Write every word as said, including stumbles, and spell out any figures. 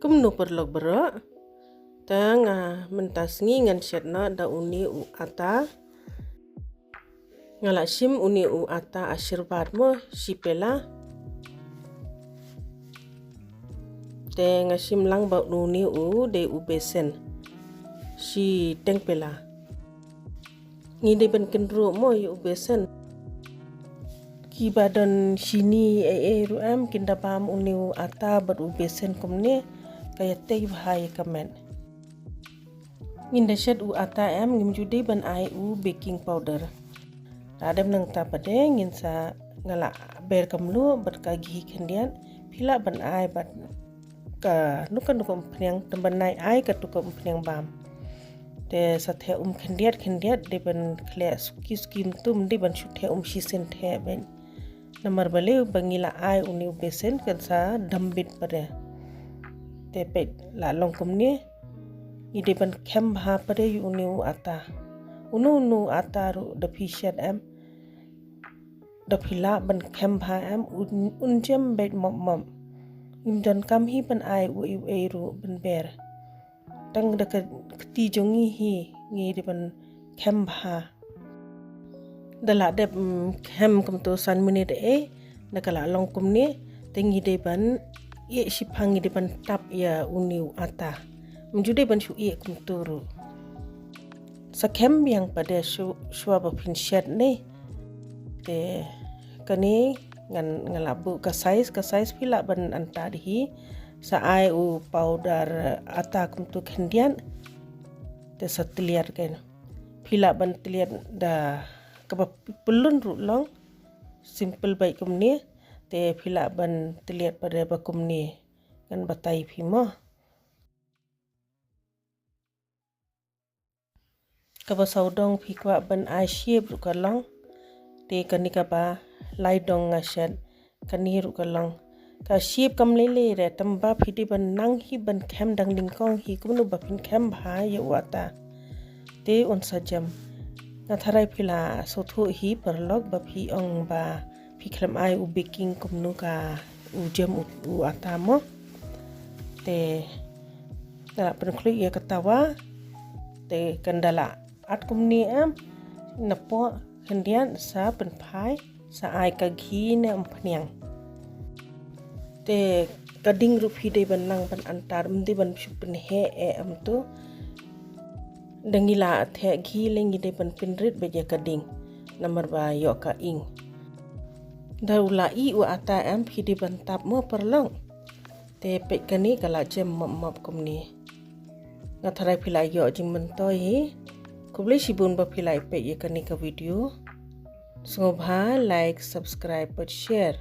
Kumno paralok baroh. Te nga mynta sngi ngan shet noh da une u ata. Nga la shim une u ata Ashirwad mo shi pela. Te nga shim lang ba une u dei u besen shi teng pela. Ngi dei ban kynruh mo ïa u besen. Kiba don shini ei ei ruh em kin da bam une u ata bad u besen kumne, ka ïatei bha ïa ka met. Ngin da shet u ata em, ngim ju dei ban ai u baking powder. Lada em nangta pat de ngin sa, nga la ber ka mluh bad ka ghee khyndiat, phi lah ban ai bad kano kano ka umphniang, tang ban ai ai katto ka umphniang bam. Te sa theh um khyndiat khyndiat, dei ban khleh suki suki, ym dei ban shu theh um shisien theh beit. Namar balei, ba ngi la ai une u besen kan sa dam bit pat de. Te peit la long kumne. Ngi dei ban khem bha pat de ïa une u ata. Uno uno u ata ruh da phi shet em, da phi lah ban khem bha em, un, un jem beit mop mop. Ngim donkam hi ban ai uei uei ruh ban ber. Tang da ka kti jong ngi hi ngi dei ban khem bha. Da la dep, mm, khem kumto san minit ei, da ka la long kumne, te ngi dei ban ïeh shiphang, ngi dei ban tap ïa une u ata. Ym ju dei ban shu ïeh kumto ruh. Sa khem biang pat de shu, shuwa ba phin shet ne. Te kane ngan, nga la buh ka size, ka size phi lah ban antad hi. Sa ai u powder ata kumto khyndiat. Te sa tliat kein. Phi lah ban tliat da kaba pyllun ruh long. Simple beit kumne. Te phi lah ban tliat pat de ba kumne. Ngan batai phi mo. Kaba sawdong phi kwah ban ai shape ruh ka long. Te kane kaba lai dong nga shet, kane ruh ka long. Ka shape kam lei lei re, tang ba phi dei ban nang hi ban khem dang nyngkong hi, kumno ba phin khem bha ïa u ata. Te un sa jem. Nga tharai phi la sngewthuh hi paralok ba phi ong ba phi khlem ai u baking kumno ka u jem u, u ata mo. Te da la pynkhleh ïa ka tawa. Te kan da la at kumne em, napoh khyndiat sa pynphai, sa ai ka ghee ne umphniang. Te ka ding ruh phi dei ban nang ban antad, ym dei ban shu pynheh eh em to. Da ngi la theh ghee lei ngi dei ban pynrit beit ïa ka ding. Namar ba ïoh ka ing. Da u la ih u ata em phi dei ban tap mo paralok. Te peit kane ka la jem mop mop kumne. Nga tharai phi la ïoh jingmyntoi hi. Khublei shibun ba phi la peit ïa kane ka video. Sngewbha like, subscribe bad share.